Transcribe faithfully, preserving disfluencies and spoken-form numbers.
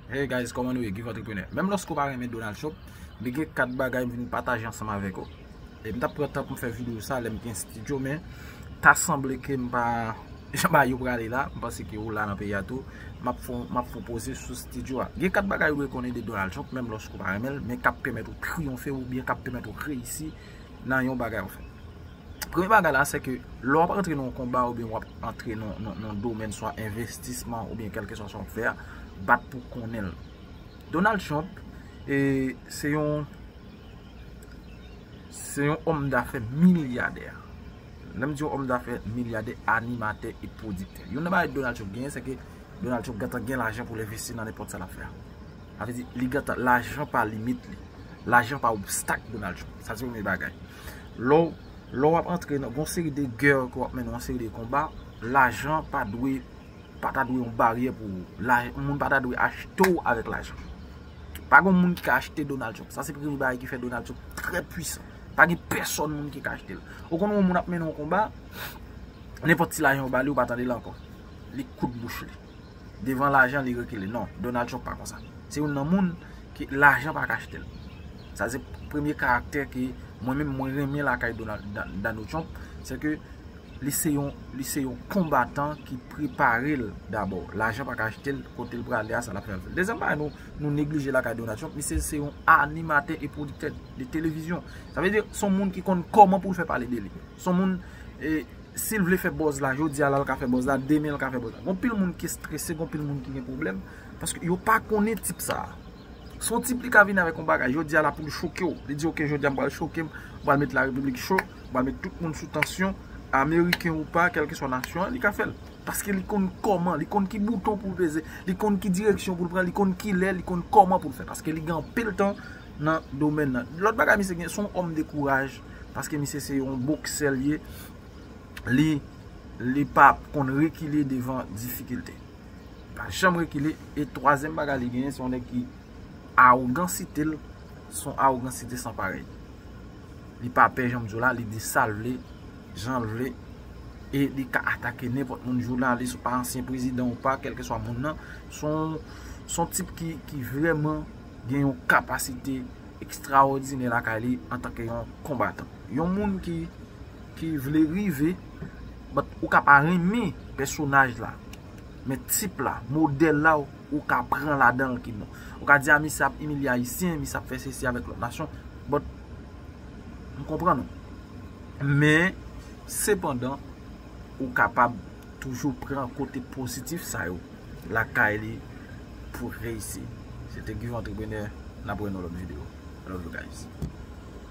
Hey guys, kòman nou ye? Give Entrepreneur. Menm lòske w pa renmen Donald Trump, li gen kat bagay m vin pataje ansanm avèk ou. E m t ap pran tan pou m fè videyo sa lè m gen estidyo, men ta sanble ke m pa jan bagay yo prale la, m panse ke ou la nan peyi a tou, m ap fè, m ap fè poze sou estidyo a. Gen kat bagay ou dwe konnen de Donald Trump, menm lòske w pa renmen l, men k ap pèmèt ou triyonfe oubyen k ap pèmèt ou reyisi nan yon bagay w fè. Premye bagay la, se ke lè w ap antre nan yon konba oubyen w ap antre nan, nan, nan domèn swa envestisman oubyen kèlkeswa sa w ap fè a, bat pou konnen l. Donald Trump, e, se yon, se yon òm dafè milyadè. Lè m di yon òm dafè milyadè, animatè e pwodiktè. Youn nan bagay Donald Trump genyen, se ke Donald Trump gentan gen lajan pou l envesti nan nenpòt sa l ap fè a. Sa vle di, li gentan, lajan pa limit li. Lajan pa obstak Donald Trump. Sa se premye bagay. Lè w, lè w ap antre nan yon seri de gè ke w ap mennen, yon seri de konba, lajan pa dwe, pa ta dwe yon baryè pou ou. La, moun pa ta dwe achte w avèk lajan. Pa gen moun ki ka achte Donald Trump. Sa se premye bagay ki fè Donald Trump trè pwisan. Pa gen pèsòn moun ki ka achte l. Ou konn yon moun ap mennen yon konba, nenpòt ti lajan ou ba li, ou pa tande l ankò. Li koud bouch li. Devan lajan, li rekile. Non, Donald Trump pa konsa. Se youn nan moun ke lajan pa ka achte l. Sa se premye karaktè ke mwen menm mwen renmen lakay Donald, Da-, Donald Trump, se ke li se yon, li se yon konbatan ki prepare l dabò. Lajan pa ka achte l, kote l prale a, sa l ap fè l fè l. Dezyèm bagay nou, nou neglije lakay Donald Trump, misye se yon animatè e pwodiktè de televizyon. Sa vle di, se yon moun ki konn kòman pou l fè pale de li. Se yon moun, e, si l vle fè buzz la, jodi a la l ka fè buzz la, demen l ka fè buzz la. Gon pil moun ki strese, gon pil moun ki gen pwoblèm, paske yo pa konnen tip sa a. Se yon tip li ka vin avèk yon bagay, jodi a la pou l choke w. Li di, "Ok, jodi a m pral choke m, m pral met la repiblik cho, m pral met tout moun sou tansyon, ameriken ou pa, kèlkeswa nasyon an, li ka fè l." Paske li konn kòman, li konn ki bouton pou l peze, li konn ki direksyon pou l pran, li konn kilè, li konn kòman pou l fè. Paske li gen anpil tan nan domèn nan. Lòt bagay, misye gen, se yon òm de kouraj, paske misye se yon boksè l ye. Li, li pa konn rekile devan difikilte. Li pa janm rekile. E twazyèm bagay li genyen, se yon nèg ki awogansite l, se yon awogansite san parèy. Li pa pè, jan m di w la, li di sa l vle, jan l vle, e li ka atake nenpòt moun, jounalist ou pa, ansyen prezidan ou pa, kèlkeswa moun nan. Se yon, se yon tip ki, ki vrèman gen yon kapasite ekstraòdinè lakay li antanke yon konbatan. Yon moun ki, ki vle rive, but ou ka pa renmen pèsonaj la. Men tip la, modèl la, ou ka pran ladan l ki bon. Ou ka di, "A, misye ap imilye Ayisyen, misye ap fè sesi avèk lòt nasyon." But, m konprann ou. Men, sepandan, ou kapab toujou pran kote pozitif sa yo lakay li pou reyisi. Se te Give Entrepreneur, n ap wè nan lòt videyo. I love you guys.